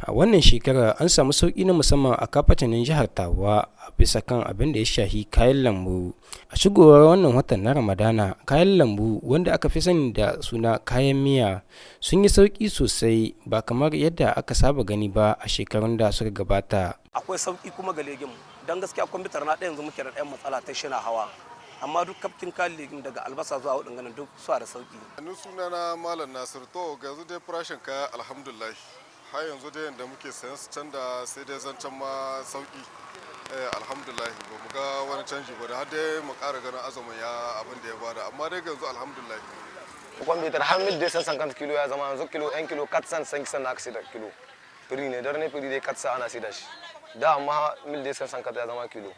A wannan shekarar an samu sauƙi na musamman a kafatanin jihar Tawa a bisa kan abin da ya shahi kayan lambu. A shigowar wannan watan na Ramadana, kayan lambu wanda aka fi sani da suna kayan miya sun yi sauƙi sosai ba kamar yadda aka saba gani ba a shekarun da suka gabata. Akwai sauƙi kuma ga légume, don gaskiya kwamfutar na ɗaya yanzu muke da ɗayan matsala ta shina hawa, amma duk kaftin kayan légume daga albasa zuwa waɗannan duk suna da sauƙi. Ni sunana Malam Nasir. To, yanzu dai farashin kaya, alhamdulillah, har yanzu dai yanda muke sayan su can da sai dai zancen ma sauki. Alhamdulillah, ba mu ga wani canji ba da har dai mu ƙara ganin azumin ya abin da ya bada, amma dai yanzu alhamdulillah. Kwamfutar har 1250 kilo ya zama yanzu kilo 1 kilo 400 500 na aka da kilo. Prix ne dernier prix dai 400 ana sai da shi da, amma 1250 ya zama kilo.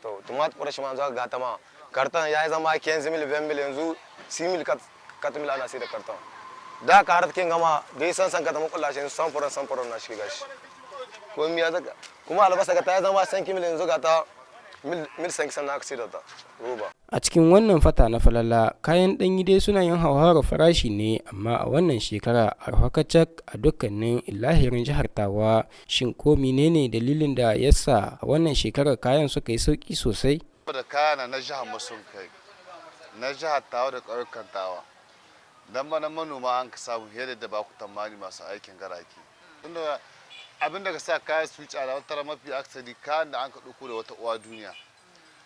To, tumat farashi ma yanzu ga ta ma carton ya zama 15 mille, 20 mille, yanzu 6 mille, 4 mille ana sai da carton. Da ka har kin gama dai san san ka ta makulla shi 100 francs, 100 francs na shi gashi ko miya zaka. Kuma albasa ka ta ya zama 5 mille, yanzu ga ta 1500 na aka sai da ta roba. A cikin wannan fata na falala, kayan ɗanyi dai suna yin hauhawar farashi ne, amma a wannan shekara arha kacak a dukkanin ilahirin jihar Tawa. Shin ko menene dalilin da ya sa a wannan shekarar kayan suka yi sauƙi sosai? Da kaya na jihar mu sun kai na jihar Tawa da ƙauyukan Tawa, dan bana manoma an ka samu fiye da ba ku tamani masu aikin garaki, tunda abin da ka sa kaya su tsada, wata mafi akasari kayan da an ka ɗauko da wata uwa duniya,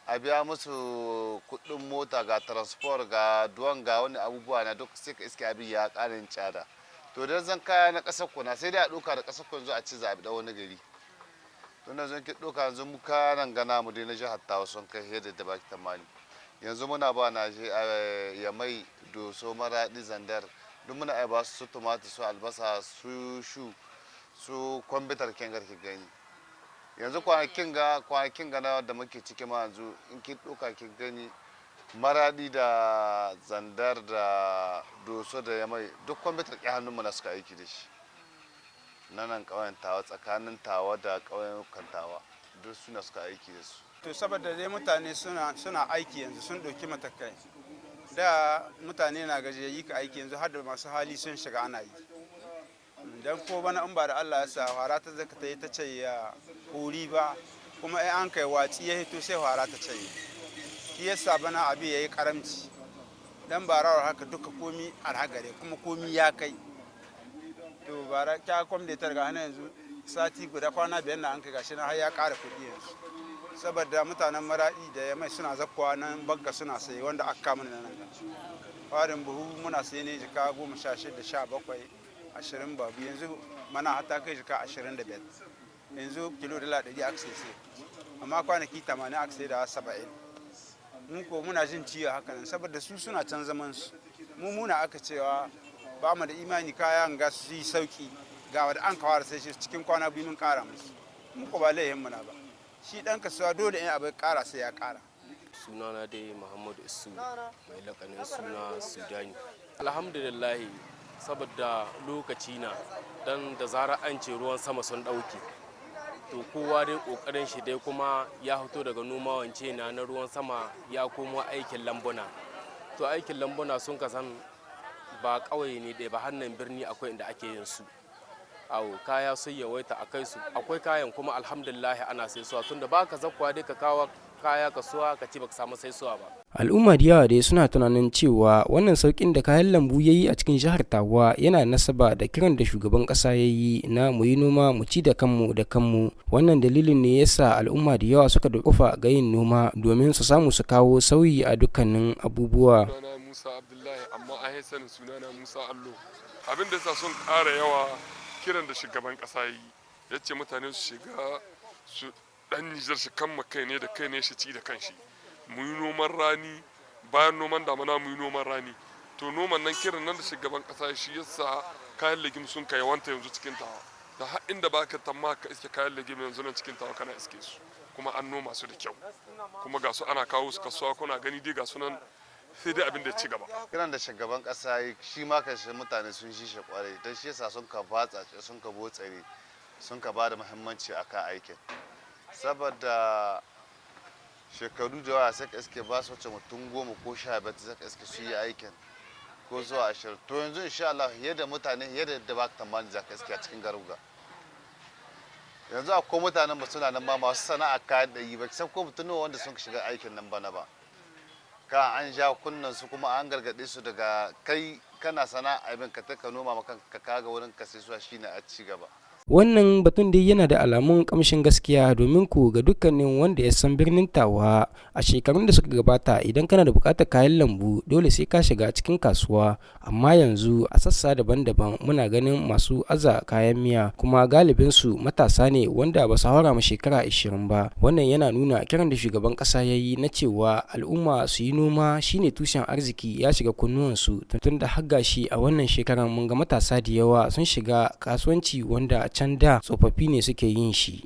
a biya musu kuɗin mota, ga transport, ga douane, ga wani abubuwa na duk, sai ka iske abin ya ƙara yin tsada. To, dan zan kaya na ƙasar ku na sai dai a ɗauka da ƙasar ku, yanzu a ci za a wani gari. Tun da zan ki ɗauka yanzu mu kayan gana mu dai na jihar Tawa sun kai yadda da baki tamani. Yanzu muna ba na ya mai Doso, Maraɗi, Zandar, duk muna iya ba su tumatir, su albasa, su chou, su kwambitar kengar ki gani. Yanzu kwanakin ga na da muke ciki ma yanzu, in ki ɗauka ki gani, Maradi da Zandar da Doso da Yamai, duk kwambitar ƙi hannunmu na suka aiki da shi na nan ƙauyen Tawa, tsakanin Tawa da ƙauyen Tawa, duk suna suka aiki da su. To, saboda dai mutane suna aiki yanzu, sun ɗauki matakai. Da mutane na gajiyayi ka aiki, yanzu har da masu hali sun shiga ana yi. Dan ko bana in ba da Allah ya sa fara ta zaka ta yi ta ce ya hori ba, kuma in an kai watsi ya hito sai fara ta ce, shi yasa bana abi yayi karamci. Dan barawar haka duka komi alhagare kuma komi ya kai. To, bara kya kwam da ta ga hana yanzu sati guda, kwana 5 na an kai, gashi na har ya ƙara kuɗi yanzu, saboda mutanen Maraɗi da Yamai suna zakkuwa nan bagga suna sayi. Wanda aka kama nan farin buhu muna sayi ne jika 16, 17, 20, babu. Yanzu mana hata kai jika 25. Yanzu kilo dala 100 aka sai, amma kwanaki 80 aka sai da 70. Mu ko muna jin ciwo haka nan, saboda su suna can zaman su, mu muna aka cewa ba mu da imani. Kayan ga su yi sauki, ga wanda an kawar sai shi cikin kwana 2 mun kara musu. Mu ko ba laihin muna ba, shi dan kasuwa dole in abu kara sai ya kara. Sunana dai Muhammadu Isu, mai lakanin suna Sudani. Alhamdulillahi, saboda lokaci na dan da zarar an ce ruwan sama sun ɗauke, to kowa dai ƙoƙarin shi dai kuma ya fito daga noma wance na ruwan sama, ya komo aikin lambuna. To, aikin lambuna sun kasan ba ƙauye ne ɗaya ba, hannun birni akwai inda ake yin su. Awo, kaya sun yawaita a kai su, akwai kayan kuma alhamdulillah ana sai suwa, tunda ba ka zakkuwa dai ka kawo kaya kasuwa ka ce baka samu saisuwa ba. Al'umma da yawa dai suna tunanin cewa wannan sauƙin da kayan lambu ya yi a cikin jihar Tawa yana nasaba da kiran da shugaban ƙasa ya yi na mu yi noma mu ci da kanmu da kanmu. Wannan dalilin ne ya sa al'umma da yawa suka dukufa ga yin noma domin su samu su kawo sauyi a dukkanin abubuwa. Sunana Musa Abdullahi, amma an sanin sunana Musa Allo. Abin da sa sun ƙara yawa, kiran da shugaban ƙasa yi, ya ce mutane su shiga su dan Nijar shi kamma kai ne da kai ne shi ci da kanshi. Mu yi noman rani, bayan noman damana mu yi noman rani. To, noman nan, kiran nan da shugaban ƙasa, shi yasa kayan légume sun kai wanta yanzu cikin Tawa. Da har inda baka tamma ka iske kayan légume yanzu nan cikin Tawa kana iske su, kuma an noma su da kyau, kuma ga su ana kawo su kasuwa. Kuna gani dai ga sunan, sai dai abin da ya ci gaba. Kiran da shugaban kasa yi, shi ma kan shi mutane sun shi shi kwarai, don shi yasa sun ka batsa, sun ka botsare, sun ka ba da muhimmanci akan aikin, saboda shekaru da yawa sai ka iske ba su wuce mutum 10 ko 15, sai ka iske su yi aikin ko zuwa 20. To, yanzu insha Allah yadda mutane yadda da ba ka tambani za ka iske a cikin garuga. Yanzu akwai mutanen ba suna nan ma masu sana'a kayan ɗayi ba san ko mutum nawa wanda sun shiga aikin nan bana ba. Ka an ja kunnan su kuma an gargaɗe su daga kai kana sana'a abin ka ta ka noma maka ka kaga wurin ka sai suwa shine a ci gaba. Wannan batun dai yana da alamun kamshin gaskiya, domin ku ga dukkanin wanda ya san birnin Tawa a shekarun da suka gabata, idan kana da bukatar kayan lambu dole sai ka shiga cikin kasuwa. Amma yanzu a sassa daban-daban muna ganin masu aza kayan miya, kuma galibinsu matasa ne wanda ba su haura ma shekara 20 ba. Wannan yana nuna kiran da shugaban kasa ya yi na cewa al'umma su yi noma shine tushen arziki ya shiga kunnuwansu, tun da har gashi a wannan shekaran mun ga matasa da yawa sun shiga kasuwanci wanda can da tsofaffi ne suke yin shi.